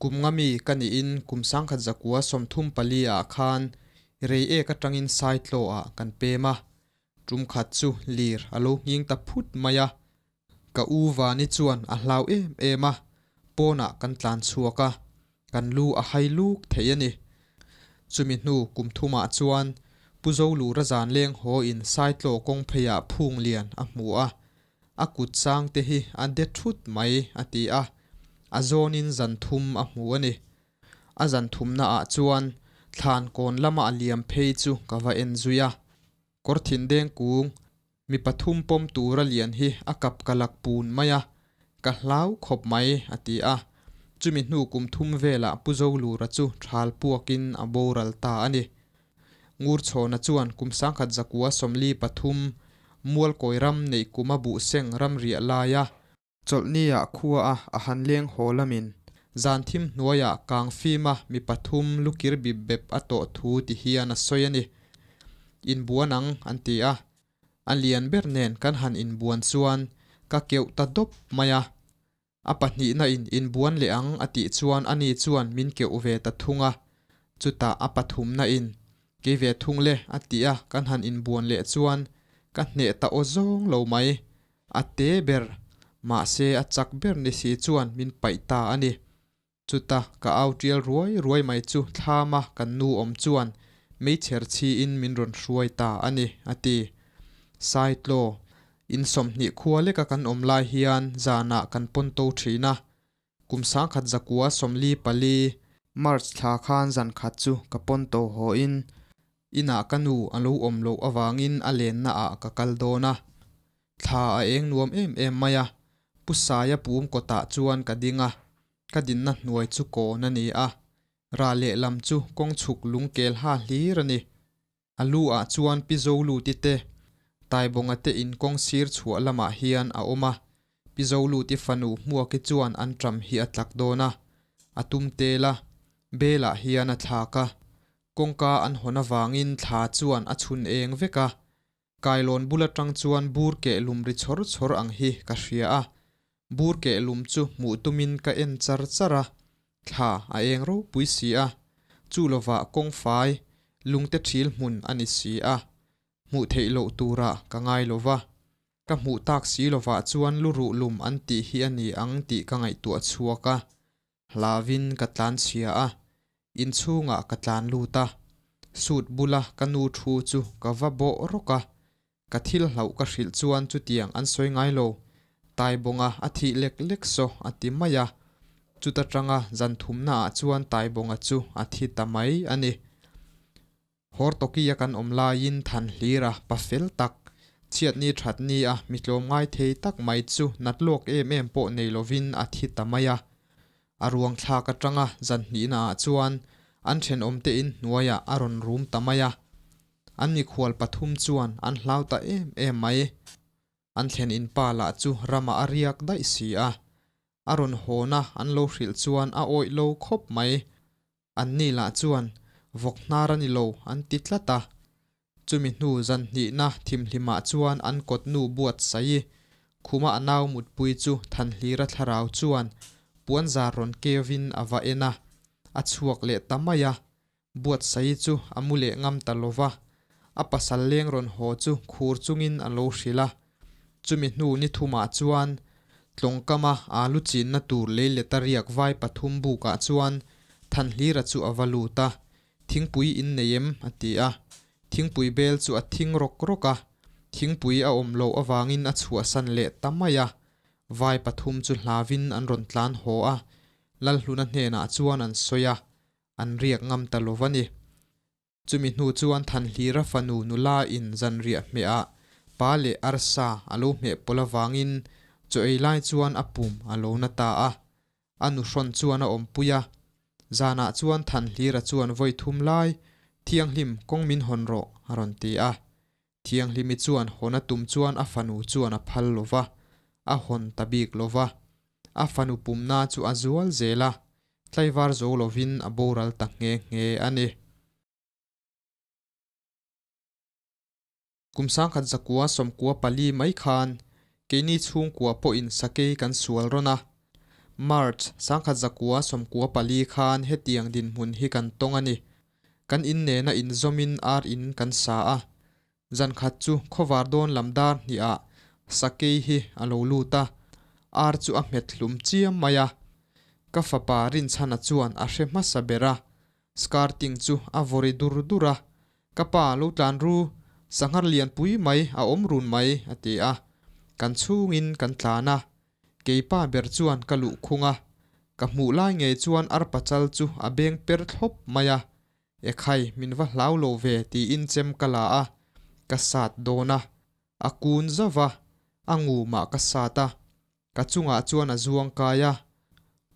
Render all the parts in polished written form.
Kum nga mi ka niin kum 1934 ah khan Reiek atangin Saitlaw ah kan pem a, tum khat chu lir a lo nghing ta phut mai a. Ka u Vani chuan a hlau em em a, pawnah kan tlan chhuak a, kan lu a hai luk thei a ni. Chumi hnu kum thumah chuan Pu Zolura zan leng haw in Saitlaw kawng pheiah phung lian a hmu a, a kut chang te hi a de thut mai a ti a, a zawnin zan thum a hmu a ni. A zan thumna ah chuan thlan kawn lama a liam phei chu ka va en zui a, kawr thin deng kung mi pathum pawm tura lian hi a kap ka lak pun mai a, ka hlau khawp mai a ti a. Chumi hnu kum thum velah Pu Zolura chu thal puakin a boral ta a ni. Ngurchhawna chuan kum 1943 Mualkawi ram neih kuma buhseng ram riah laia Chawlhnia khua a a han leng haw lamin zan thim hnuaiah kang fima mi pathum lukir bip bep a tawh thu ti hian a sawi a ni. Inbuan ang an ti a. A lian ber nen kan han inbuan chuan ka keuh ta dawp mai a. A pahnihna in inbuan leh ang a tih chuan ani chuan min keuh ve ta thung a. Chutah a pathumna in kei ve thung le a ti a kan han inbuan leh chuan ka hneh ta aw zawng lo mai. A te ber, mahse a chak ber ni si chuan min paih ta a ni. Chuta ka au tial ruai ruai mai chu thlama kan nu awm chuan meichher chhiin min rawn hruai ta a ni, a ti. Saitlaw, in 20 khua leka kan awm lai hian zanah kan pawn to thin a. Kum 1944, March thla khan zan khat chu ka pawn to haw in Inah ka nu a lo awm loh avangin a lenna ah ka kal dawn a, thla a eng nuam em em mai a, Pu Saia pum kawtah chuan ka ding a, ka dinna hnuai chu kawn a ni a, rah lehlam chu kawng chhuk lungkel ha hlir a ni. A lu ah chuan Pi Zoluti te, Taibawnga te in kawng sir chhuah lamah hian a awm a, Pi Zoluti fanu Hmuaki chuan an ṭam hi a tlak dawn a, a tum tel a, Belah hian a thlak a, Kawngka an hawn avangin thla chuan a chhun eng vek a, kailawn bul atang chuan bur keh lum ri chawr chawr ang hi ka hria a, bur keh lum chu hmuh tumin ka en char char a, thla a eng ropui si a, chu lovah kawngfai lungte thil hmun a ni si a, hmuh theih loh turah ka ngai lo va, ka hmuh tak si lovah chuan luruh lum an tih hi a ni ang tih ka ngaihtuah chhuak a, Hlauvin ka tlan chhia a, inchhungah ka tlan lut a, suit bula ka nu thu chu ka va bawh rawk a, ka thil hlauh ka hrilh chuan chutiang an sawi ngai lo, Taibawnga a thih lek lek saw a ti mai a, chuta tanga zan thumnaah chuan Taibawnga chu a thi ta mai a ni. Hortoki-a kan awm laiin Thanhlira pa fel tak, chhiatni thatni a mi tlawmngai thei tak mai chu nat lawk em em pawh nei lovin a thi ta mai a. A ruang thlak atanga zan hnihnaah chuan an thenawmte in hnuaiah a rawn rum ta mai a. An mikhual pathum chuan an hlau ta em em mai. An thlen in pa lah chu ramah a riak daih si a. A rawn hawna an lo hrilh chuan a awih lo khawp mai. Anni lah chuan vawk hnar a ni lo an ti tlat a. Chumi hnu zan hnihna thimhlimah chuan an kawt nu buatsaih i khuma a nau mutpui chu Thanhlira thlarau chuan puanzar rawn keuvin a va en a, a chhuak leh ta mai a. Buatsaih chu a mu leh ngam ta lo va, a pasal leng rawn haw chu khur chungin a lo hrilh a. Chumi hnu ni thumah chuan Tlawngkama alu chinna tur lei leta riak vai pathum bukah chuan Thanhlira chu a va lut a, Thingpui in nei em? a ti a. Thingpui bel chu a thing rawk rawk a, thingpui a awm loh avangin a chhuahsan leh ta mai a. Vai pathum chu hlavin an rawn tlan haw a, Lalhluna hnenah chuan an sawi a, an riak ngam ta lo va ni. Chumi hnu chuan Thanhlira fanu nula in zanriah hmehah pa leh arsa a lo hmeh pawlh avangin chaw ei lai chuan a pum a lo na ta a. A nu hrawn chuan a awmpui a. Zanah chuan Thanhlira chuan vawi thum lai, Thianghlim, kawng min hawn rawh, a rawn ti a. Thianghlimi chuan hawn a tum chuan a fanu chuan a phal lo va, a hawn ta bik lo va. A fanu pumna chu a zual zel a, tlaivar zo lovin a boral ta nghe nghe a ni. Kum 1994 mai khan keini chhungkua pawhin sakei kan sual rawn a. March 1994 khan hetiang dinhmun hi kan tawng a ni. Kan in nena inzawmin ar in kan sa a. Zan khat chu khawvar dawn lam dar hnihah sakei hi a lo lut a, ar chu a hmet hlum chiam mai a. Ka fapa Rinchhana chuan a hre hmasa ber a, skirting chu a vawri dur dur a, Ka pa lo tlan ru, sanghar lian pui mai a awm run mai, a ti a. Kan chhungin kan tlan a, keipa ber chuan ka luh khung a, ka hmuh lai ngei chuan arpa chal chu a beng per thlawp mai a, Ekhai, min va hlau lo ve tiin chem ka la a, ka sat dawn a, a kun zauh a, a ngumah ka sat a, ka chungah chuan a zuang kai a,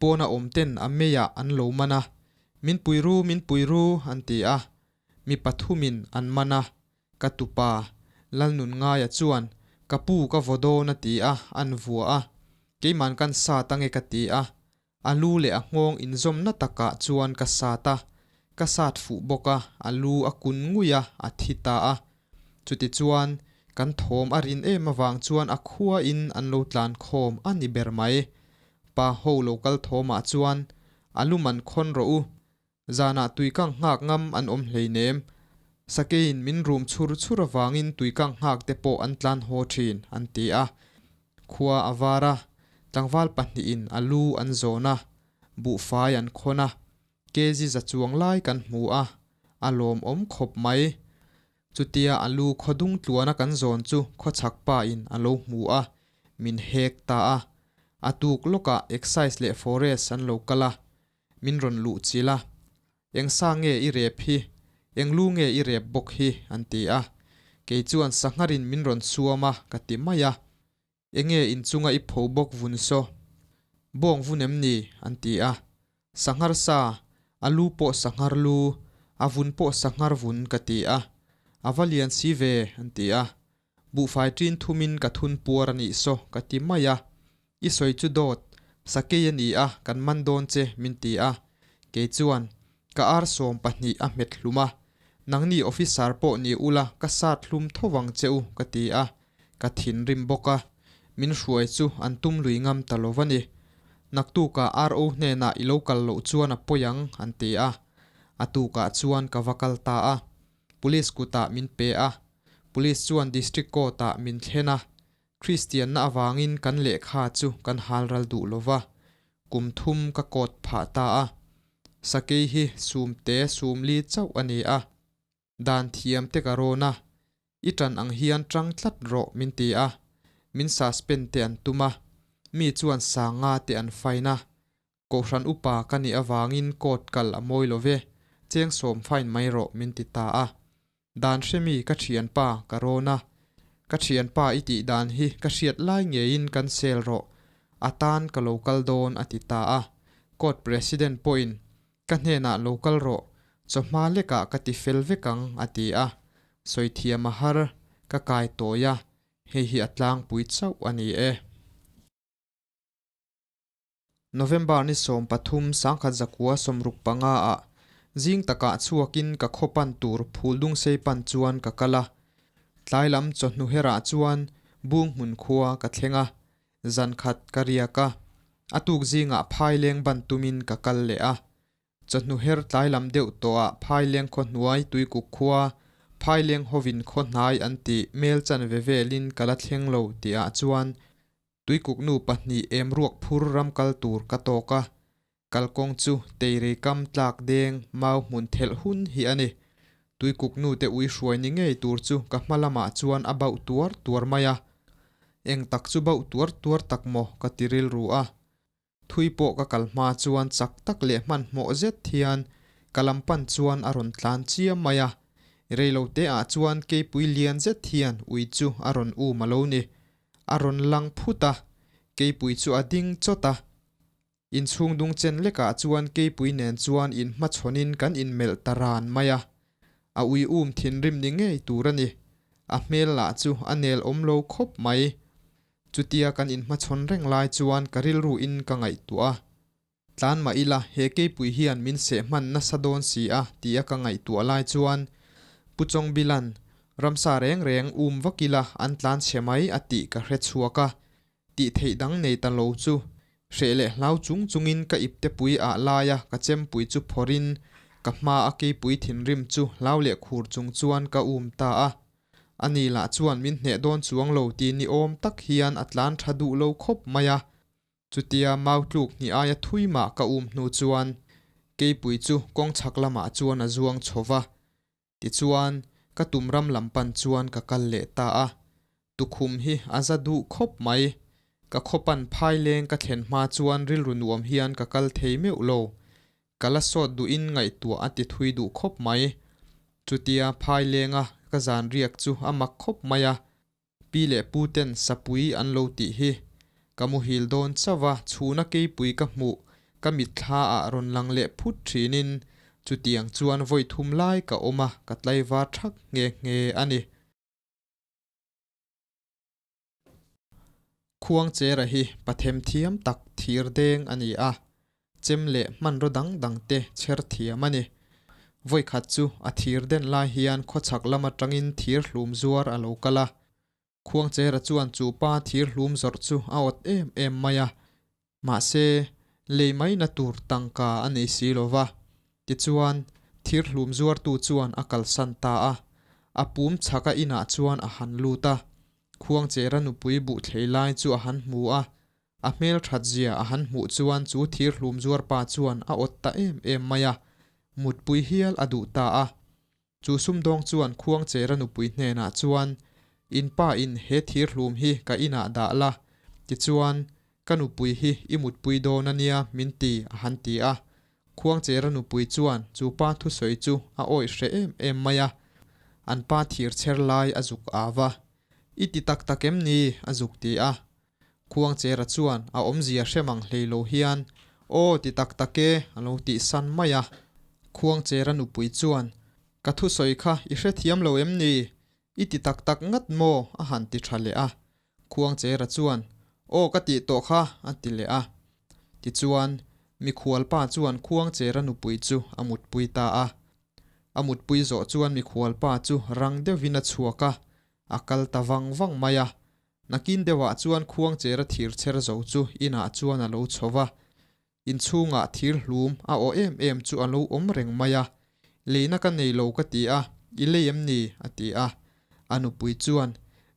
pawna awm ten a meiah an lo man a, Min pui ru, min pui ru an ti a, mi pathumin an man a, ka tupa Lalnunngaia chuan ka pu ka vaw dawn a ti a, an vua a, keiman kan sat ange ka ti a, A lu leh a nghawng inzawmna takah chuan ka sat a, ka sat fuh bawk a, a lu a kun ngui a, a thi ta a. Chutichuan, kan thawm a rin em avang chuan a khuain an lo tlan khawm a ni ber mai. Pa ho lo kal thawmah chuan, A lu man khawn rawh u, zanah tuikang nghak ngam an awm hleinem. Sakeiin min rum chhur chhur avangin tuikang nghak te pawh an tlan haw thin, an ti a. Khua a var a, tlangval pahnihin a lu an zawn a, buhfai an khawn a, kg za chuang lai kan hmu a, a lawmawm khawp mai. Chutia a lu khaw dung tluana kan zawn chu khawchhak pa in a lo hmu a, min hek ta a. A tuk lawkah Excise leh Forest an lo kal a, min rawn luh chilh a. Eng sa nge i rep hi? Eng lu nge i rep bawk hi? an ti a. Kei chuan sangharin min rawn suam a, ka ti mai a. Enge inchunga i pho bawk vun saw? Bawng vun em ni? an ti a. Sanghar sa, a lu pawh sanghar lu, a vun pawh sanghar vun ka ti a. A va lian si ve, an ti a. Buhfai ṭin thumin ka thun puar a nih saw, ka ti mai a. I sawi chu dawt, sakei a ni a, kan man dawn che, min ti a. Kei chuan, Ka ar 12 a hmet hlum a, nangni officer pawh ni ula ka sat hlum tho vang che u, ka ti a. Ka thinrim bawk a, min hruai chu an tum lui ngam ta lo va ni. Naktukah RO hnenah i lo kal loh chuan a pawi ang, an ti a. A tukah chuan ka va kal ta a. Police kutah min pe a, Police chuan District Court-ah min thlen a, Kristianna avangin kan lehkha chu kan halral duh lo va, kum thum ka court phah ta a. Sakei hi sumte sumli chauh a ni a, dan thiam te ka rawn a, i ṭan ang hian ṭang tlat rawh min ti a, min suspend te an tum a, mi chuan sanga te an fine a, Kohhran upa ka nih avangin court kal a mawi lo ve, cheng sawm fine mai rawh min ti ta a. Dan hremi ka thianpa ka rawn a, ka thianpa i tih dan hi ka hriat lai ngeiin kan sel rawh, a tan ka lo kal dawn a ti ta a. Court president pawhin ka hnenah lo kal rawh, chawhma lekah ka ti fel vek ang a ti a. Sawithiam a har, ka kai tawi a, hei hi a tlangpui chauh a ni e. November ni 13 1965 ah zing takah chhuakin ka khaw pan tur phul dungsei pan chuan ka kal a. Tlai lam chawhnu herah chuan bung hmun khua ka thleng a, zan khat ka riak a. A tuk zingah phaileng ban tumin ka kal leh a. Chawhnu her tlai lam deuh tawhah Phaileng khaw hnuai Tuikuk khua, Phaileng hovin khaw hnai an tih mel chanve velin ka la thleng lo tihah chuan Tuikuk nu pahnih em ruak phur ram kal tur ka tawk a, kalkawng chu teirei kam tlak deng mau hmun thelh hun hi a ni. Tuikuk nu te ui hruai ni ngei tur chu ka hma lamah chuan a bauh tuar tuar mai a. Eng tak chu bauh tuar tuar tak maw ka ti rilru a. Thui pawh ka kal hma chuan chak tak leh hmanhmawh zet hian ka lam pan chuan a rawn tlan chiam mai a. Reilote ah chuan keipui lian zet hian ui chu a rawn um a lo ni. A rawn lang phut a, keipui chu a ding chawt a. Inchhung dung chen lekah chuan keipui nen chuan inhmachhawnin kan inmelh ta ran mai a. A ui um thinrim ni ngei tur a ni. A hmel lah chu a nel awm lo khawp mai. Chutia kan inhmachhawn reng lai chuan ka rilru in ka ngaihtuah a. Tlan mah ila, he keipui hian min seh hman nasa dawn si a tia ka ngaihtuah lai chuan Pu Chawngbila'n ramsa reng reng um vak ila an tlan chhe mai a tih ka hre chhuak a, tih theih dang nei ta lo chu. Hreh leh hlau chung chungin ka iptepui ah laia ka chempui chu phawrhin ka hma a keipui thinrim chu hlau leh khur chung chuan ka um ta a. Ani lah chuan min hneh dawn chuang lo ti ni awm tak hian a tlan tha duh lo khawp mai a. Chutia mau tluk hnih aia thui mah ka um hnu chuan keipui chu kawng chhak lamah chuan a zuang chho va. Tichuan, ka tum ram lam pan chuan ka kal leh ta a. Tukhum hi a za duh khawp mai. Ka khawpan phai leng ka thlen hma chuan rilru nuam hian ka kal thei meuh lo. Ka la sawt duhin ngaihtuah a ti thui duh khawp mai. Chutia phai lenga ka zan riak chu a mak khawp mai a. Pi leh pu ten sapui an lo tih hi. Ka muhil dawn chauh a, chhuna keipui ka hmuh, ka mitthla ah rawn lang leh phut thinin chutiang chuan vawi thum lai ka awm a, ka tlaivar thak nghe nghe a ni. Khuangchera hi pathem thiam tak thir deng a ni a, chem leh hmanraw dang dang te chher thiam a ni. Vawikhat chu a thir den lai hian khawchhak lam atangin thir hlum zuar a lo kal a. Khuangchera chuan chu pa thir hlum zawrh chu a awt em em mai a, mahse lei mai na tur tangka a nei si lo va. Tichuan thir hlum zuartu chuan a kalsan ta a, a pum chhaka inah chuan a han lut a. Khuangchera nupui buh thlei lai chu a han hmu a, A hmel that zia a han hmuh chuan chu thir hlum zuar pa chuan a awt ta em em mai a, mutpui hial a duh ta a. Chu sumdawng chuan Khuangchera nupui hnenah chuan, In pa in he thir hlum hi ka inah dah la, tichuan ka nupui hi i mutpui dawn a nia min ti a han ti a. Khuangchera nupui chuan chu pa thusawi chu a awih hreh em em mai a, an pa thir chher lai a zuk au va, I ti tak tak em ni? a zuk ti a. Khuangchera chuan a awmzia hre mang hlei lo hian, Aw ti tak tak e, a lo tih san mai a. Khuangchera nupui chuan, Ka thusawi kha i hrethiam lo em ni? I ti tak tak ngat maw? a han ti tha leh a. Khuangchera chuan, Aw ka tih tawh kha, a ti leh a. Tichuan, mikhualpa chuan Khuangchera nupui chu a mutpui ta a. A mutpui zawh chuan mikhualpa chu rang deuhin a chhuak a, a kal ta vang vang mai a. Nakin deuhah chuan Khuangchera thir chher zo chu inah chuan a lo chho va, inchhungah thir hlum a aw em em chu a lo awm reng mai a. Leina ka nei lo ka ti a, i lei em ni? a ti a. A nupui chuan,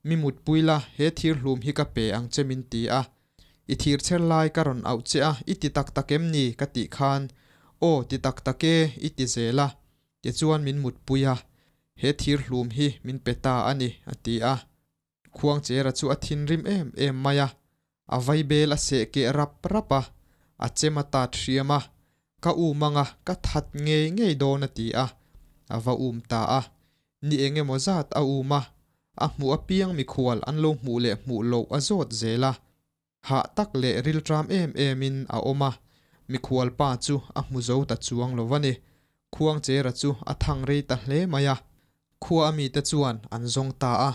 Mi mutpui la, he thir hlum hi ka pe ang che min ti a. I thir chher lai ka rawn auh che a, i ti tak tak em ni? ka tih khan, Aw, ti tak tak e, i ti zel a. Tichuan min mutpui a, he thir hlum hi min pe ta a ni, a ti a. Khuangchera chu a thinrim em em mai a, a vaibel a seh keh rap rap a, a chem a tat hriam a, Ka um anga ka that ngei ngei dawn a ti a, a va um ta a. Ni eng emaw zat a um a, a hmuh apiang mikhual an lo hmuh leh hmuh loh a zawt zel a. Hah tak leh rilṭam em emin a awm a, mikhual pa chu a hmu zo ta chuang lo a ni. Khuangchera chu a thang rei ta hle mai a, khua a mite chuan an zawng ta a,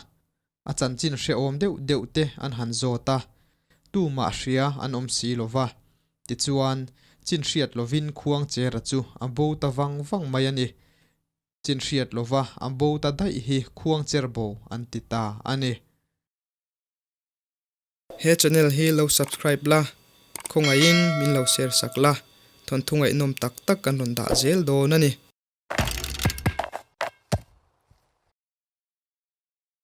a chanchin hrehawm deuh deuh te an han zawt a, tumah hria an awm si lo va. Tichuan, chin hriat lovin Khuangchera chu a bo ta vang vang mai a ni. Chin hriat lova a bo ta daih hi Khuangcher bo an ti ta a ni. He channel hi lo subscribe la, khawngaihin min lo share sak la, thawnthu ngaihnawm tak tak kan rawn dah zel dawn a ni.